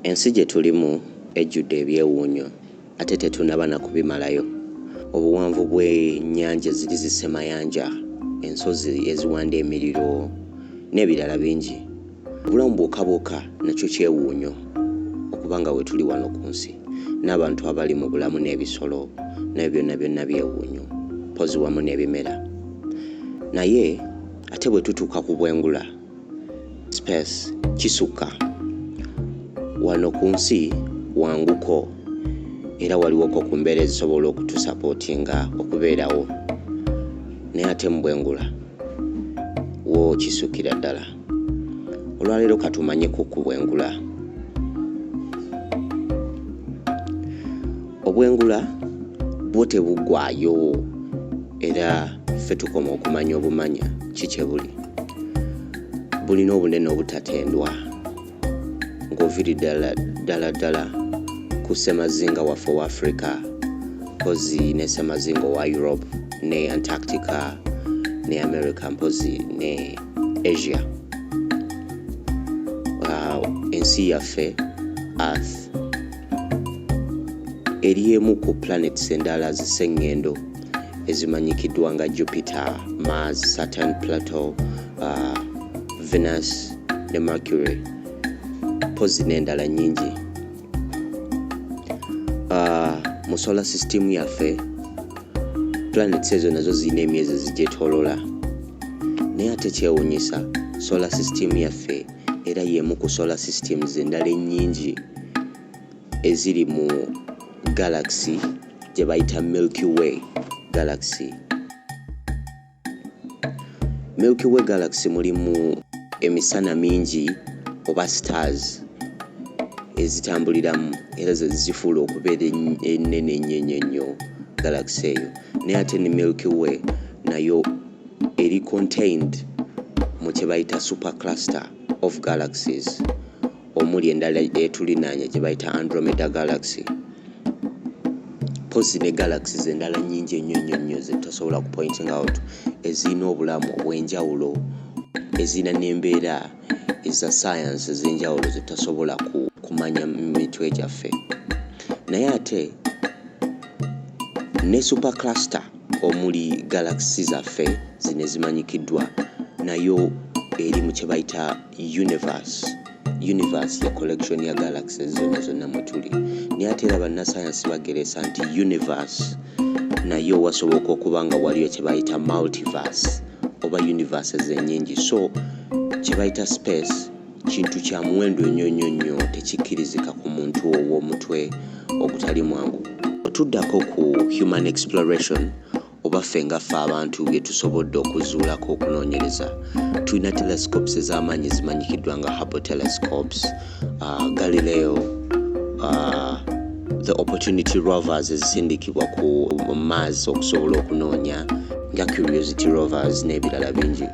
Ensi gye tulimu ejjudde ebyewuunyo ate tetunnaba na kubimalayo. Obuwanvu bw'ennyanja ziri zissemayanja, ensozi eziwanda emiriro n'ebirala bingi. Obulamu bwokka bwokka nakyo kyewuunyo okuba nga weetuli wano ku nsi. N'abantu abali mu bulamu n'ebisolo nabyo byonna byonna byewuunyo, mpozzi wamu n'ebimera. Naye ate bwe tutuuka ku bwengula, space, kisukka. Wano ku nsi wanguko era waliwoko ku mbeera ezisobola okutusapootinga okubeerawo, naye ate mu bwengula wo kisukkira ddala. Olwaleero katumanyeko ku bwengula. Obwengula bwo tebuggwaayo era ffe tukoma okumanya obumanya ki kye buli. Bulina obunene obutatendwa ng'oviri ddala ddala ddala ku ssemazinga waffe owa Africa, mpozi ne ssemazinga owa Europe ne Antarctica ne America, mpozi ne Asia. Ensi yaffe Earth eri emu ku planets endala ziseŋŋendo ezimanyikiddwa nga Jupiter, Mars, Saturn, Pluto, Venus ne Mercury, mpozi n'endala nnyingi. Mu solar system yaffe planets ezo nazo zirina emyezi ezigyetooloola, naye ate kyewuunyisa solar system yaffe era y'emu ku solar systems endala ennyingi eziri mu galaxy gye bayita Milky Way galaxy. Milky Way galaxy mulimu emisana mingi oba stars ezitambuliramu era ze zifuula okubeera ennene ennyo ennyo ennyo galaxy eyo. Naye ate ne Milky Way nayo eri contained mu kye bayita supercluster of galaxies, omuli endala etulinaanye gye bayita Andromeda galaxy, mpozi ne galaxies endala nnyingi ennyo ennyo nnyo ze tutasobola ku pointing out, ezirina obulamu obw'enjawulo, ezirina n'embeera eza science ez'enjawulo ze tutasobola kumanya mu mitwe gyaffe. Naye ate ne supercluster omuli galaxy zaffe zino ezimanyikiddwa nayo eri mu kye bayita universe. Universe ye collection ya galaxies zonna zonna mwe tuli. Naye ate era bannasayansi bageresa nti universe nayo wasoboka okuba nga waliyo kye bayita multiverse oba universes ennyingi. So kye bayita space kintu kya muwendo nnyo nnyo nnyo, tekikkirizika ku muntu ow'omutwe ogutali mwangu. Tuddako ku human exploration oba ffe nga ffe abantu bye tusobodde okuzuulako okunoonyereza. Tulina telescopes ez'amaanyi zimanyikiddwa nga Hubble telescopes, Galileo, the Opportunity rovers ezisindikibwa ku Mars okusobola okunoonya, nga Curiosity rovers n'ebirala bingi.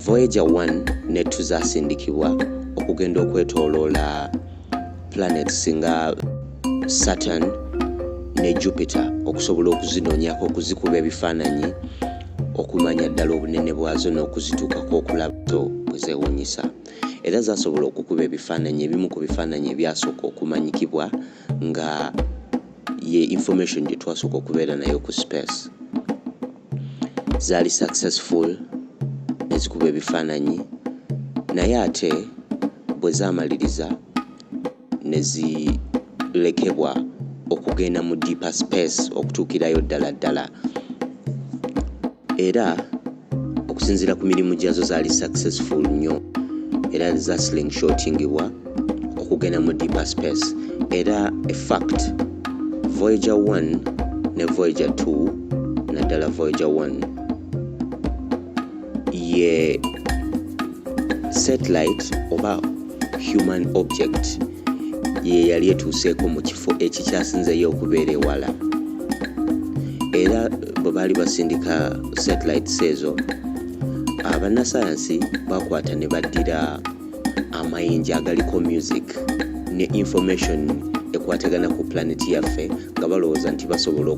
Voyager 1 ne 2 zasindikibwa okugenda okwetooloola planets nga Saturn ne Jupiter okusobola okuzinoonyako, okuzikuba ebifaananyi, okumanya ddala obunene bwazo n'okuzituukako okulaba bwe zeewuunyisa. Era zasobola okukuba ebifaananyi, ebimu ku bifaananyi ebyasooka okumanyikibwa nga ye information gye twasooka okubeera nayo ku space. Zaali successful ne zikuba ebifaananyi, naye ate bwe zaamaliriza ne zilekebwa okugenda mu deeper space okutuukirayo ddala ddala. Era okusinziira ku mirimu gyazo zaali successful nnyo era za slingshotingibwa okugenda mu deeper space. Era a fact, Voyager 1 ne Voyager 2, naddala Voyager 1, ye satellite oba human object ye yali etuuseeko mu kifo ekikyasinzeeyo okubeera ewala. Era bwe baali basindika satellites ezo, abannasayansi bakwata ne baddira amayinja agaliko music ne information ekwatagana ku planet yaffe nga balowooza nti basobola